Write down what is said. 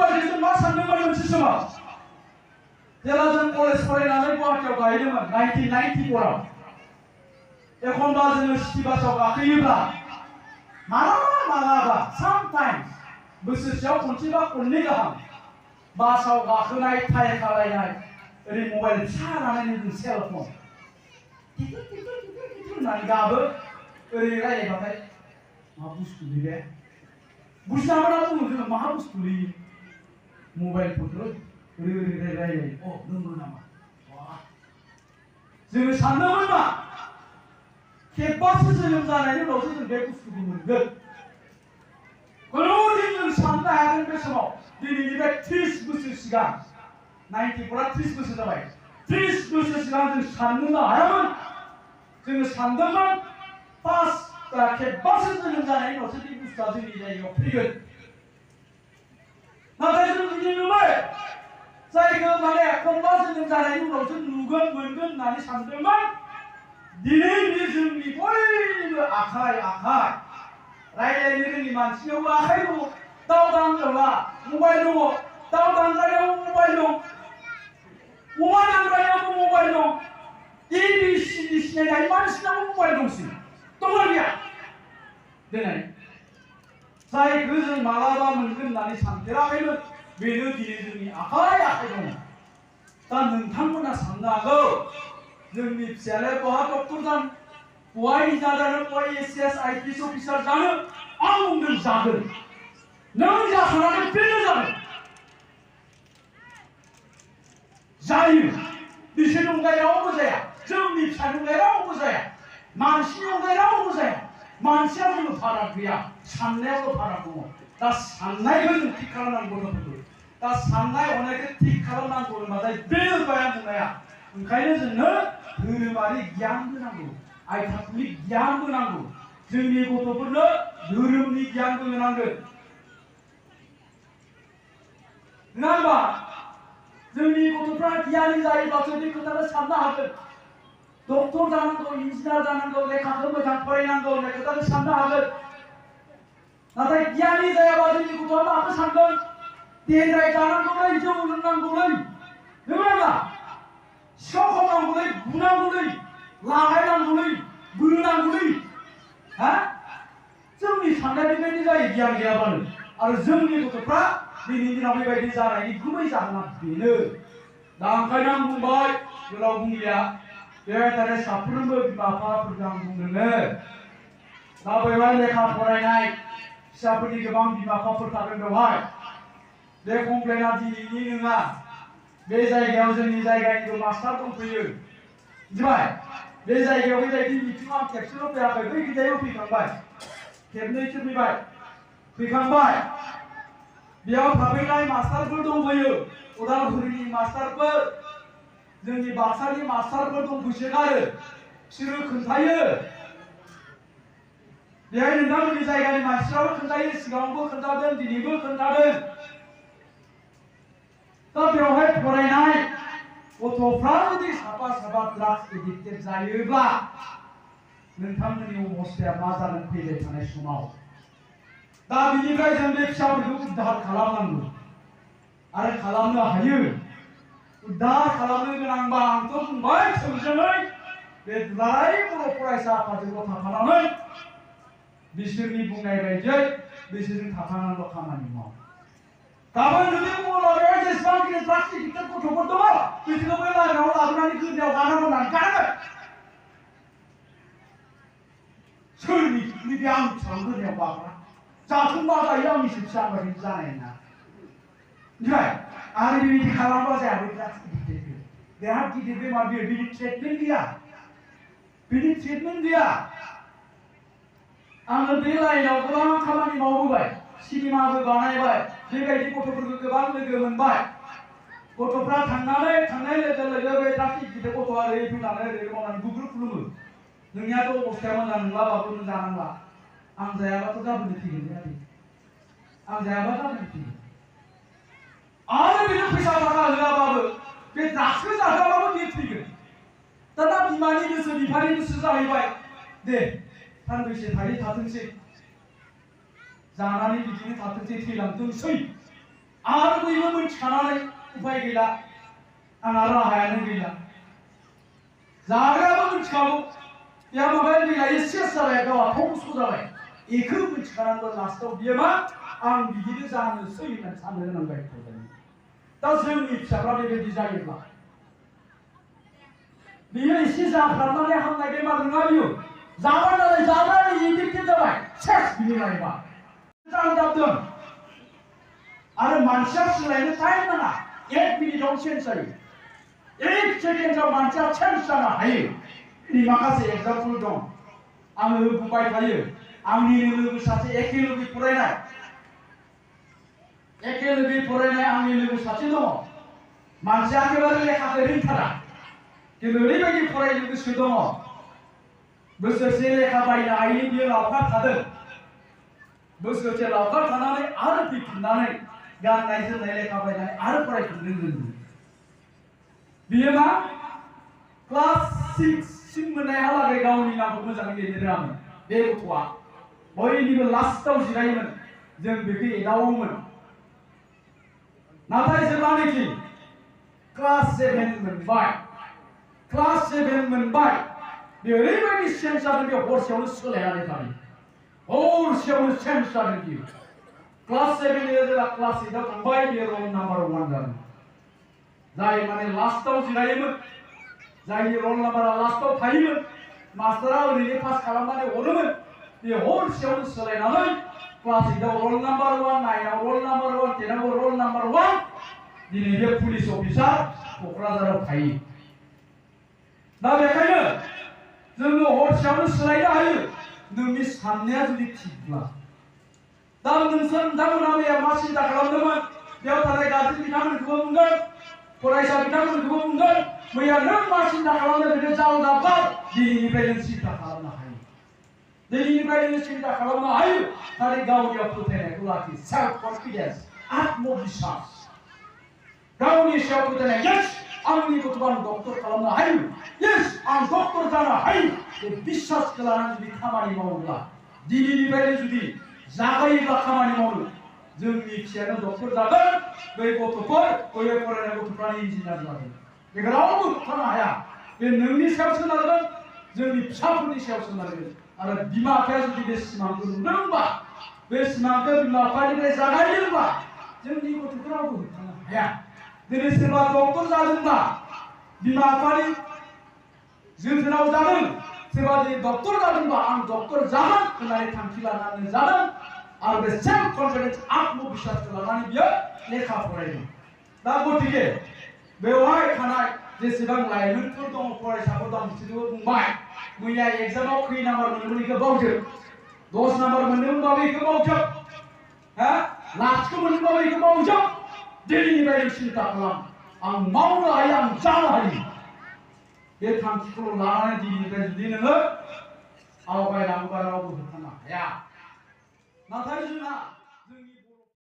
मबाइलजों मा सानदोंमोन मोनसे समाव जेला जों कलेज फरायनानै गुवाहाटीयाव गायदोंमोन 1994 आव एखनबा जोङो सिटि बासआव गाखोयोब्ला मालाबा sometimes बोसोरसेयाव खनसेबा खननै गाहाम बासआव गाखोनाय टाइ खालायनाय ओरै मबाइल फिसा लानानै जों सेलफन होननानै गाबो ओरै रायलायबाथाय मा बुस्थु बे बुजिना मोना बुङो जोङो मा बुस्थु बेयो मबाइलफोरखौ ओरै रायलायो अ नंगौ नामा जोङो सानदोंमोन मा खेबबासो जोनोम जानायनि उनावसो जों बे बुस्थुखौ मोनगोन खुनुदिन जों साननो हायाखै बे समाव दिनैनिफ्राय 30 बोसोर सिगां 94 30 बोसोर जाबाय 30 बोसोर सिगां जों साननोनो हायामोन जोङो सानदोंमोन खेबबासो जोनोम जानायनि उनावसो बे बुस्थुआ जोंनि जायगायाव फैगोन नाथाय जों दिनै नुबाय जायखौ माने खनबा जोनोम जानायनि उनावसो नुगोन मोनगोन होननानै सानदोंमोन दिनै बे जोंनि बयनिबो आखाइ रायलायनो रोङि मानसिनावबो आखाइ दङ दाउ दानग्रा मबाइल दङ दाउ दानग्रायाव मबाइल दं अमा दानग्रायावबो मबाइल दं ABCD सिनायनाय मानसिनावबो मबाइल दंसै दंना गैया दिनै जायखौ जों मालाबा मोनगोन होननानै सानफेराखैमोन बेनो दिनै जोंनि आखाइ दङ दा नोंथांमोना साननो हागौ जोंनि फिसालाया बहा डक्टर जानो बहा इन्जिनियार जानो बहा ACS IPS अफिसार जानो आं बुंदों जागोन नों जाखानानै बेनो जागोन जायो बिसोरनि अनगायै रावबो जाया जोंनि फिसानि अनगायै रावबो जाया मानसिनि अनगायै रावबो जाया मानसिया जेबो फाराग गैया साननायावल' फाराग दङ दा साननायखौ जों थिग खालामनांगौ गथ'फोरखौ दा साननाय हनायखौ थिग खालामनांगौ होनबाथाय बे बाया बुंनाया ओंखायनो जोंनो धोरोमारि गियानबो नांगौ आयथाखुनि गियानबो नांगौ जोंनि गथ'फोरनो धोरोमनि गियानबो होनांगोन नङा होनबा जोंनि गथ'फ्रा गियानि जायोब्लासो बे खोथाखौ साननो हागोन डक्टर जानांगौ इन्जिनियार जानांगौ लेखाखौ मोजां फरायनांगौ होननाय खोथाखौ साननो हागोन नाथाय गियानि जायाबा जोंनि गथ'आ माखौ सानगोन देन्दाय जानांगौलै जौ लोंनांगौलै नङा सिखाव खावनांगौलै बुनांगौलै लागायनांगौलै बोनांगौलै जोंनि साननाया बेबायदि जायो गियान गैयाबानो आरो जोंनि गथ'फ्रा दिनैनि दिनाव बेबायदि जानायनि गुबै जाहोना बेनो दा ओंखायनो आं बुंबाय गोलाव बुंलिया बेबायदिनो साफ्रोमबो बिमा बिफाफोरखौ आं बुंदोङो दा बेवहाय लेखा फरायनाय फिसाफोरनि गोबां बिमा बिफाफोर थागोन बेवहाय बे कमप्लेना दिनैनि नङा बे जायगायाव जोंनि जायगानिबो मास्टार दंफैयो मिथिबाय बे जायगायाव बेबायदि मिथिङाव आं खेबसेल' फैयाखै बै गिदिराव फैखांबाय खेबनैसो फैखांबाय बेयाव थाफैनाय मास्टारफोर दंफैयो उदालगुरिनि मास्टारफोर जोंनि बाक्सानि मास्टारफोर दंफैसोगारो बिसोरो खोन्थायो बेहाय नोंथांमोननि जायगानि मानसिफ्राबो खोन्थायो सिगाङावबो खोन्थादों दिनैबो खोन्थादों दा बेवहाय फरायनाय गथ'फ्रा जुदि साफा ड्राग्स एडिक्टेड जायोब्ला नोंथांमोननि अबस्थाया मा जागोन फैबाय थानाय समाव दा बिनिफ्राय जों बे फिसाफोरखौ उद्धार खालामनांगौ आरो खालामनो हायो उद्धार खालामनो गोनांबा आंथ' बुंबाय थोंजोङै बे दुलाराय बर' फरायसा आफादजोंल' थाफानानै बिसोरनि बुंनाय बायदियै बिसोरजों थाफानानैल' खामानि माव गाबोन जुदि बुङोब्ला बेवहाय जेसेबांखिनि ड्राग्स एडिक्टेड गथ'फोर दङ बिसोरखौ बै लाइनाव लाबोनानै गोदोयाव गानांगौ होननानै गानांगोन सोरनि बे आं फिसाखौ गोदोयाव गाग्रा जाथोंबा जायो आंनि फिसा बायदि जानाय नङा मिथिबाय आरो बेबायदि खालामबा जाया बे ड्राग्स एडिक्टेडखौ बेहा गिदिर बेमार बियो बिनि ट्रिटमेन्ट गैया आङो बे लाइनाव गोबां खामानि मावबोबाय सिनेमाबो बानायबाय बेबायदि गथ'फोरखौ गोबां लोगो मोनबाय गथ'फ्रा थांनाय लोगो लोगो बे ड्राग्स एडिक्टेड गथ'आ ओरै फैनानै ओरै मावनानै गुग्रुब खुलुमो नोंनियाथ' अबस्थाया मोजां नंलाबाबो नों जानांला आं जायाबाथ' गाबोन थैगोन आं जायाबा गाबोन थैगोन आरो बेनो फैसा थाखा होआबाबो बे ड्राग्सखौ जाहोआबाबो बियो थैगोन दाना बिमानि गोसो बिफानि गोसो जाहैबाय दे सानबैसे थायो थाथोंसै जानानै बिदिनो थाथोंसै थैलांथोंसै आरो बयबो मिथिखानानै उफाय गैला आंहा राहायानो गैला जाग्रायाबो मिथिखागौ बेहा माबाया गैला एसे जाबाय गावहा धंस' जाबाय बेखौ मिथिखानांगौ लास्टआव बियो मा आं बिदिनो जानोसै होननानै साननो गोनां जायो दा जोंनि फिसाफ्रा बेबायदि जायोब्ला बियो एसे जाफ्रामनानै हामनाय बेमार नङा बियो जाबाय नालाय जाबाय एडिक्टेड जाबाय सेस बिनि लाइफआ जादों आरो मानसिया सोलायनो टाइम नाङा 1 मिनिटाव चेन्ज जायो 1 सेकेन्डआव मानसिया चेन्ज जानो हायो बिनि माखासे एग्जाम्पल दं आङो बुंबाय थायो आंनि लोगो सासे एखे लोगो फरायनाय आंनि लोगो सासे दङ मानसिया एखेबारे लेखाखौ रोंथारा खिन्थु ओरैबायदि फरायनो गोसो दङ बोसोरसे लेखा बायनो हायिनि बियो लावखार थादों बोसोरसे लावखार थानानै आरो फैफिननानै गाननाय जोमनाय लेखा बायनानै आरो फरायफिननो रोंदों बियो मा क्लास 6 सिम मोननायहालागै गावनि नामखौ मोजाङै लिरनो रोङामोन बे गथ'आ बयनिबो लास्टआव जिरायोमोन जों बेखौ एदावोमोन नाथाय जेब्लानाखि क्लास 7 मोनबाय बे ओरैबायदि चेन्ज जादों बे हरसेयावनो सोलायनानै थायो हरसेयावनो चेन्ज जादों बियो क्लास 7 जेब्ला क्लास 8 आव थांबाय बियो रल नाम्बार 1 जादों जाय माने लास्टआव जिरायोमोन जायनि रल नाम्बारा लास्टआव थायोमोन मास्टारा ओरैनो पास खालामनानै हरोमोन बे हरसेयावनो सोलायनानै क्लास 8 आव रल नाम्बार 1 9 आव रल नाम्बार 1 10 आव रल नाम्बार 1 दिनै बे पुलिस अफिसार क'क्राझाराव थायो दा बेखायनो जोङो हरसेयावनो सोलायनो हायो नोंनि साननाया जुदि थिगब्ला दा नोंथांमोना मैया मा सिन्था खालामदोंमोन बेयाव थानाय गारजेन बिथांमोनखौबो बुंगोन फरायसा बिथांमोनखौबो बुंगोन मैया नों मा सिन्था खालामदों बेखौ जालदाबार दिनैनिफ्राय नों सिन्था खालामनो हायो दिनैनिफ्राय नों सिन्था खालामनो हायो नाथाय गावनियाव फोथायनायखौ लाखि सेल्फ कनफिडेन्स आत्मबिश्वास गावनि सायाव फोथायनाय येस आंनि गथ'खौ आं डक्टर खालामनो हायो येस आं डक्टर जानो हायो बे बिश्वासखौ लानानै जुदि खामानि मावोब्ला दिनैनिफ्रायनो जुदि जागायोब्ला खामानि मावनो जोंनि फिसायानो डक्टर जागोन बै गथ'फोर बै फरायनाय गथ'फ्रानो इन्जिनियार जागोन बेखौ रावबो होबथानो हाया बे नोंनि सायाव सोनारगोन जोंनि फिसाफोरनि सायाव सोनारगोन आरो बिमा बिफाया जुदि बे सिमांखौ नुदोंबा बे सिमांखौ बिमा बिफानिफ्राय जागायदोंबा जोंनि गथ'खौ रावबो होबथानो हाया दिनै सोरबा डक्टर जादोंबा बिमा बिफानि जोथोनाव जादों सोरबा दिनै डक्टर जादोंबा आं डक्टर जागोन होननानै थांखि लानानै जादों आरो बे सेल्फ कनफिडेन्स आत्मबिश्वासखौ लानानै बियो लेखा फरायदों दा गतिके बेवहाय थानाय जेसेबां लाइमोनफोर दङ फरायसाफोर दं बिसोरबो बुंबाय मैया एग्जामाव खै नाम्बार मोनदोंमोन बेखौ बावजोब 10 नाम्बार मोनदोंमोनबा बेखौ बावजोब लाथिख' मोनदोंबा बेखौ बावजोब दिनैनिफ्राय सिन्था खालाम आं मावनो हायो आं जानो हायो बे थांखिखौ लानानै दिनैनिफ्राय जुदि नोङो आवगायलाङोबा रावबो होबथानो हाया नाथाय जोंहा